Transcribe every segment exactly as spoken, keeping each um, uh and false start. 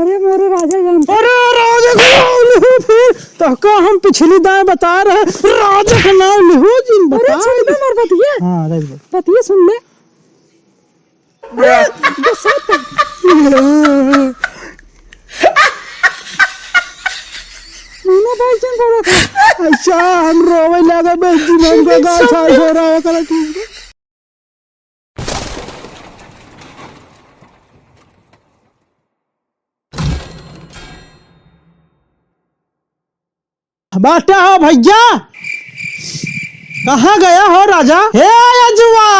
अरे मोरे राजा जान। अरे राजा के नाम लिहू फिर। तो का हम पिछली दाएं बता रहे, राजा के नाम लिहू जिन अरे बता। छोड़ दे मोर बतिया। हाँ, राइट बात। बतिया सुन ले। अरे, गुस्सा मत कर। मैंने भाई जिन बोला था। अच्छा, हम रोवे लगे बे जिन हमको गाल साल हो रहा है, करा ठीक है। बाटा हो भैया, कहाँ गया हो राजा? हे अजुआ,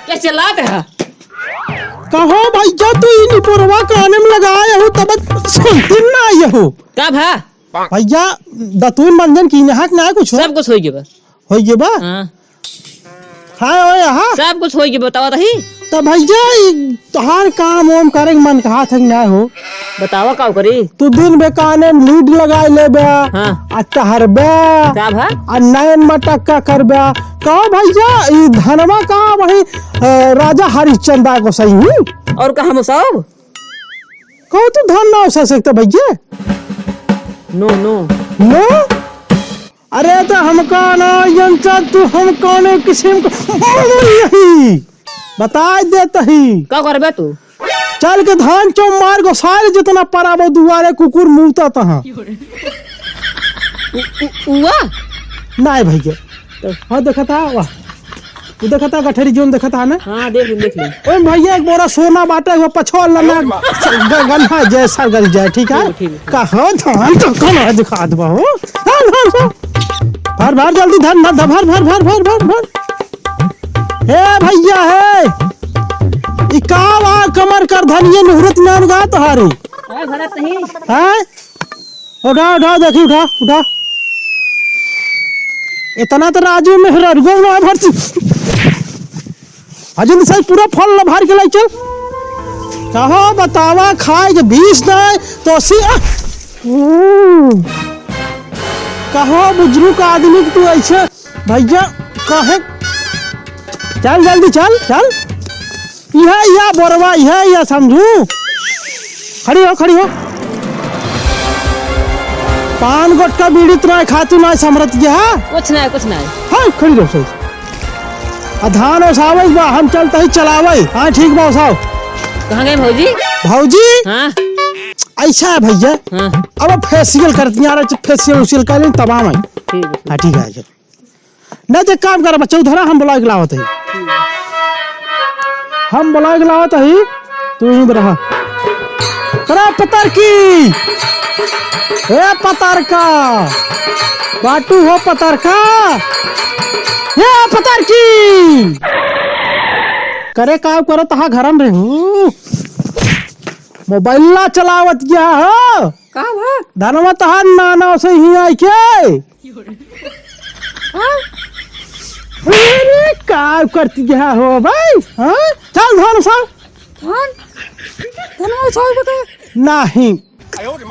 क्या चिल्लात है? कहो भैया, तू ई निपुरवा काने में लगाए हो, तब सुनती ना आई हो। का भा? भैया, दतुन मंजन की यहाँ के ना कुछ हो? सब कुछ होई गए बा। होई गए बा? हाँ। खाए होए यहाँ? सब कुछ होई गए, बतावा तही। तो भैया, ई तोहार काम वाम करे के मन कहा था कि ना हो? बतावा का करी? तू दिन बे काने में लीड लगाए लेबे, हाँ। आ टहरबे, का भा? आ नैन मटक्का करबे। कहो भैया, ई धनवा का वही, अ, राजा हरिश्चंद्र को सही हूँ? और का हम सब? कहो तू धान ना ओसा सकता भैया? No, no. नो? अरे तो हमका ना जनता तू हम कौने किस्म को यही बताए देत ही। का करबे तू? चल के धान चो मार गोसाल जितना पराबो दुआरे कुकुर मूता तहाँ। उ-, उ-, उआ? नाय भैया। तो? हाँ देखा था, वाह। तू देखा था गठरी जोन देखा था ना? हाँ, देख ले, देख ले। ओए भैया, एक बोरा सोना बाटे, वो पछोल लेना, ग-, गन्हा जय सरगल जय, ठीक है? ठीक है, ठीक है। कहो धान तो कौन है दिखा दबा हो? धान, धान, धान। भर, भर जल्दी धान, धान, धान, भर, भर। हे भैया, हे। ई का वा कमर कर धनिये मुहूर्त नाम गा तोहारी? अरे भरत नहीं। हैं? उठा, उठा, देखी, उठा, उठा। इतना तो राजू मेहररुआ ना भरती। अजिन से पूरा फल भर के लाई चल। कहो बतावा, खाए के बीस नहीं तो अस्सी, आ! ऊ! कहो बुजुर्ग आदमी के तू ऐसे भैया, काहे? चल जल्दी चल, चल। इहे, इहे बोरवा, इहे, इहे समझू। खड़ी हो, खड़ी हो। पान गुटखा बीड़ी तो ना खातू ना समरत गया है। कुछ ना, कुछ ना। हाँ, खड़ी रहो सही। आ धान ओसावे बा, हम चलते ही चलावे। हाँ, ठीक बा, ओसाओ। कहाँ गए भौजी? भौजी? हाँ। ऐसा है भैया। हाँ। अब फेशियल करती यार, फेशियल उशियल कर लें, तमाम है। ठीक है। हाँ, ठीक है, अच्छा। ना तो काम कर बच्चा, उधर हम बुलाए के लावत है। हम बुलाए के लावत है, तू यहीं पे रहा। करे पतरकी, ए पतरका, बाटू हो पतरका, ए पतरकी। करे का करत हा घर में रहू? मोबाइल ला चलावत गया हो। का भा? धनवा तहार नाना से ही आई के। हाँ? अरे, का करती गया हो भाई? हाँ? चल धान उठाओ। धान? धनवा उठाओ बता। नहीं।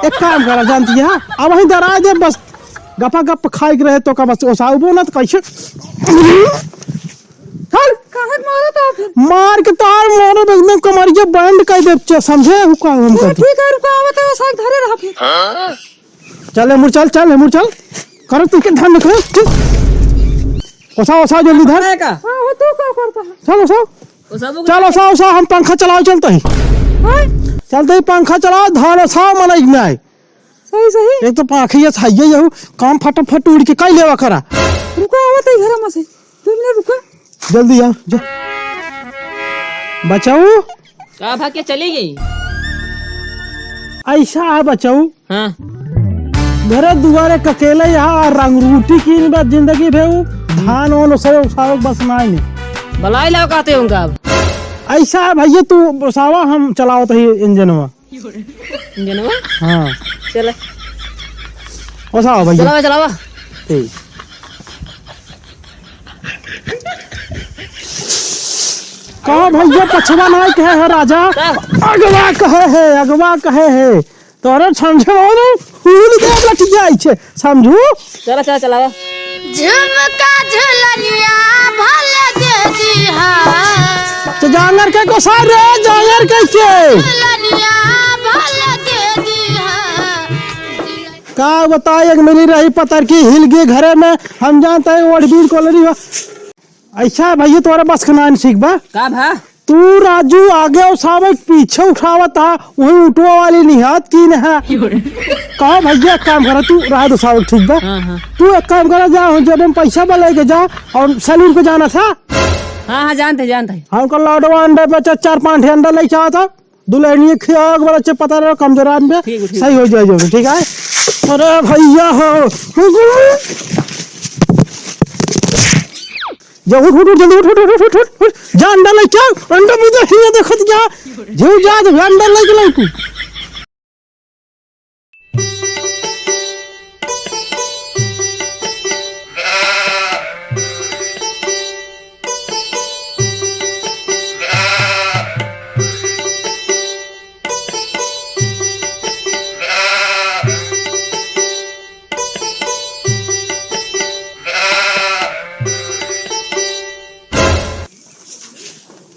एक काम करा, जानती है? अब वहीं दराज दे बस। गपा गप खाए के रहे तो का बस ओसाउबो ना तो कैसे? चल। काहे मारा था फिर? मार के तार मारो, एकदम कमरिया बैंड कर दे, च-, समझे? हुका हम तू कर दे। ठीक है, रुका, आवत है, साग धरे रहा फिर। चल, हेमुर चल, चल, हेमुर चल। करो तू के धान निकल, चल। ओसा, ओसा, जल्दी धर। है का? हाँ, वो तू का करता है? चल, ओसा। ओसा वो चल, ओसा, ओसा, हम पंखा चलाओ, चलते ही। हाँ? चलते ही पंखा चलाओ, धान ओसा, मन एक में आए। सही, सही। एक तो पाखिया छाइए यहू, काम फटाफट उड़ के काई लेवा करा। रुका, आवत है घर में से। दो मिनट रुका। जल्दी आ, जा। बचाऊ। का भा के चली गई? ऐसा है बचाऊ। हाँ। घरे दुआरे ककेले यहाँ रंगरूटी की बस जिंदगी भेऊ। धान ओन उसे उसावे बस नाई ने। बलाई लाओ कहते होंगे अब। ऐसा है भैया, तू बसावा, हम चलावत ही इंजनवा। इंजनवा? हाँ। चला। ओसा हो भैया। चलावा, चलावा। ठीक। कहो भैया, पछवा नाई कहे है राजा। का? अगवा कहे है, अगवा कहे है। तोरे समझे वालो फूल दे लट जाई छे, समझू? चला, चला, चलावा। झुमका झुलनिया भले दे दीहा। तो जांगर के को सारे जांगर के के। झुलनिया भले का बताई, एक मिली रही पतरकी हिल गई घरे में, हम जानत है ओढ़बीन कोलरी हो। अच्छा भैया, तोरा बस के नाहीं ठीक बा। का भा? तू राजू आगे उठावे, पीछे उठावत हा, वही उठवा वाली निहात की नहा। कहा भैया, एक काम करा, तू राजू उठावे, ठीक बा? हाँ, हाँ। तू एक काम करा, जा, जब हम पैसा बा लेके जा और सलीम को जाना था। हाँ, हाँ, जानते, जानते। हमको लौटवा अंडे पे चार, चार पाँच ठे अंडा लेके आवा था। दुल्हनिया खियाओ, एक बार अच्छे पता रहो, कमजोर आदमी पे ठीक, ठीक। सही हो जाए जो भी, ठीक है? अरे भैया हो। जा, उठ, उठ, उठ, जल्दी उठ, उठ। जा, अंडा लेके आ, अंडा मुझे हिया देखत जा। जो जा, तो अंडा लेके लाई तू।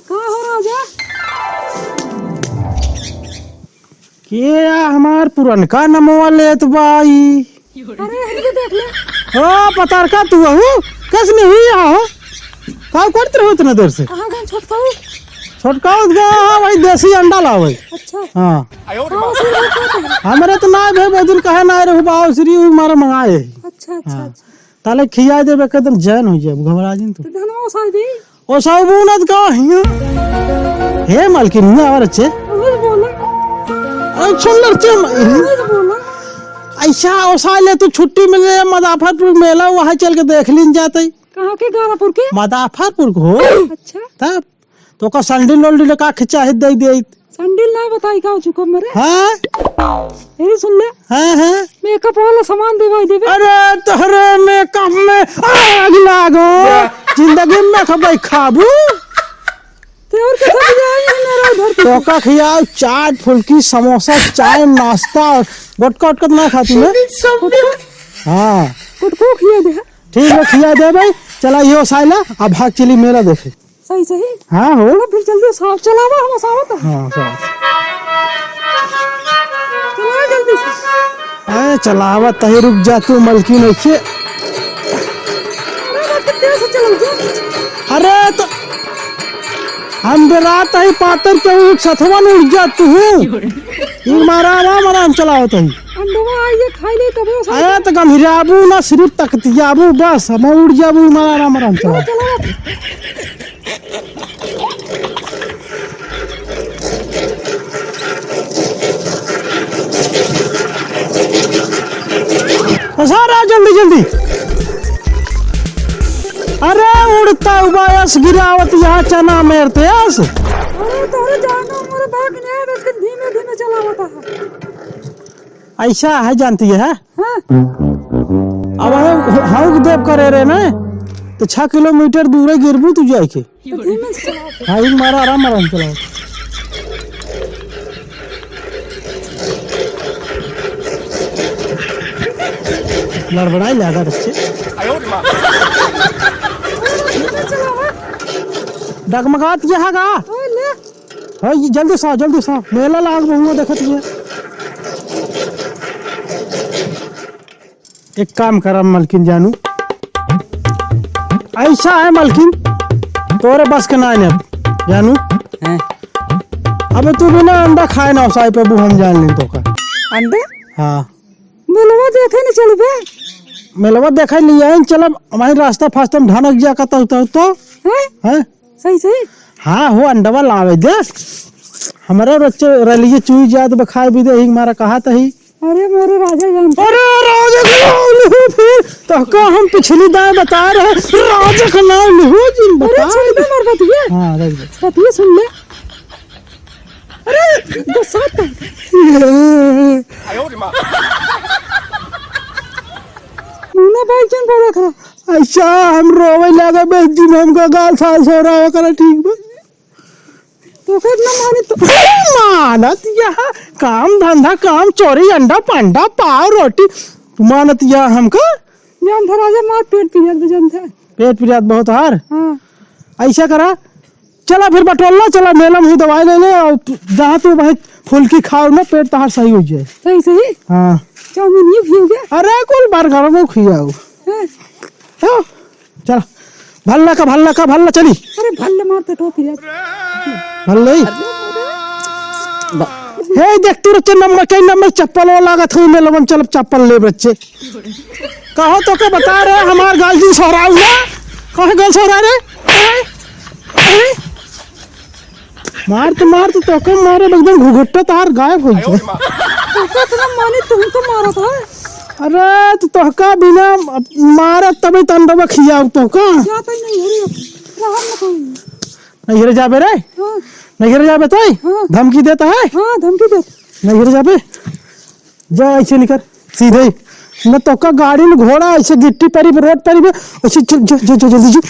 का हो राजा? के आ हमार पुरनका नमवा लेत बाई? अरे, इनके देख ले। ओ, पतरका तू हऊ? कइसने हुई आ हो? का करत रहो इतना देर से? कहाँ गए छोटकाऊ? छोटकाऊ गए, हाँ, वही देसी अंडा लावे। अच्छा। हाँ। हाँ, सही बात है। हमरे तो ना भे, बहुत दिन कहे ना रहू, बाबू श्री ऊ मारा मंगाए। अच्छा, अच्छा, हाँ। अच्छा। ताले खिया देबे, एकदम जैन हो जाए, घबरा जिन तू। तो धनवा उसाई दी। ओ सब बुनत का हिया। हे मालकिन, हिया आवर अच्छे। अरे बोला। अरे छोड़ लड़के म-, अरे बोला। ऐसा ओसा ले तू छुट्टी मिले, मदाफरपुर मेला, वहाँ चल के देख लीन जाते। कहाँ के? गारापुर के? मदाफरपुर को। अच्छा। तब तो का सैंडल ओंडल का खिंचा है दे दे। संडिल ना बताई का हो चुको मरे। हाँ? यही सुन ले। हाँ, हाँ। मेकअप वाला सामान देवाई देबे। अरे तोहरे मेकअप में आग लागो। जिंदगी में खबै खाबू। ते और के सब जाई है मेरा उधर पे। तो का खियाओ, चाट, फुल्की, समोसा, चाय, नाश्ता, गुटखा उटखा तो ना खाती मैं? हाँ। गुटखा खिया दे। ठीक है, खिया दे भाई। चला यो साइला, अब भाग चली मेला देखे। सही, सही। हाँ हो। चलो फिर जल्दी से चलावा, हम सावत है। हाँ, सावत। चलावा जल्दी से। अरे चलावत ही, रुक जा तू मलकिन ऐसे। अरे बात तेज से चलाओ जी। अरे तो हम बेरात ही पातर के ऊँट सथवा न उठ जा तू। ई मारा आराम आराम चलावत ही। अंडवा आइए खाई ले तबे साथ। अरे तो गम्हिराबू ना, सिर्फ तकतियाबू बस, हम उड़ जाबू, ई मारा आराम आराम चलावत। चलावा। पसार आ जल्दी जल्दी। अरे उड़ता उबायस गिरावत यहाँ चना मेरते आस। अरे तोरे जानो मोरे बाग ने बस धीमे धीमे चलावत है। ऐसा है जानती है? हाँ। अब हम, हम देव करे रहे ना, तो छह किलोमीटर दूर गिरबू तू जाए के। तो धीमे से चलाओ। हाँ, एक मारा आराम, आराम चलाओ। लड़बड़ाई लगा बच्चे। धीमे चलाओ। डगमगात यहाँ का? ओ, ले। हाँ, ये जल्दी से आओ, जल्दी से आओ। मेला लाग बहुआ देखत हुए। एक काम करा मलकिन जानू, ऐसा है मलकिन, तोरे बस के ना है जानू। हैं? अब तू बिना अंडा खाए ना उसाई पे, हम जान लें तो का। अंडे? हाँ। मेलवा देखे नहीं चलबे? मेलवा देखे नहीं आए, चलब हमारी रास्ता फास्ता में ढनक जा का तो, तो, तो। हैं? हैं? सही, सही। हाँ हो, अंडवा लावे दे। हमारा रच्चे रलिए चुई जात बा, खाए भी दे, ही मारा कहा तही। अरे मोरे राजा जान। अरे राजा का नाम लिहो फिर, तो का हम पिछली दाएं बता रहे, राजा का नाम लिहो जिन अरे बता। छोड़ दे मोर बतिया। हाँ, रख दे। बतिया सुन ले। अरे गुस्सा मत कर। मुन्ना भाई जिन बोला खरा। अच्छा हम रोवे लगे बे जिन हमका गाल साल सो रहा हो करा ठीक बा। तो फिर न माने तो मानत यह काम धंधा, काम चोरी, अंडा पंडा, पाव रोटी, तू मानत यह हमका? जान था राजा, मार पेट पिरियात बे, जान था। पेट पिरियात बहुत हार? हाँ। ऐसा करा, चला फिर बटोला, चला मेला में ही दवाई ले ले और जहाँ तू वहीं फुल्की खाओ ना, पेट तहार सही हो जाए। सही, सही? हाँ। चाउमीन ये भी हो गया। अरे कुल बर्गर वो खियाऊ। हाँ। हाँ, चला। भल्ला का, भल्ला का, भल्ला चली। अरे भल्ले मारते टोपी यार। भल्ले ही। हे देख तू रच्चे नंबर, कई नंबर चप्पल वो लागत हूँ मैं लोगन चलब चप्पल ले बच्चे। कहो तो के बता रहे हमार गाल जी सोहराऊ ना। कहे गाल सोहरा रे? हैं? हैं? मार तो, मार तो, तोके मारे एकदम घुघुट्टा तार गायब हो गया। तोके इतना माने तुम तो मारा था। अरे तो तोहका बिना मारा तबे तंडवा खियाऊ तोहका। जाता ही नहीं है रे। रहा ना कोई। नैहरे जाबे रे? हाँ। नैहरे जाबे तोय? हाँ। धमकी देता है? हाँ, धमकी दे। नैहरे जाबे? जा ऐसे निकर सीधे। न तोहका गाड़ी न घोड़ा ऐसे गिट्टी परी पे, रोड परी पे, ऐसे चल, जा, जा, जा, जल्दी जा।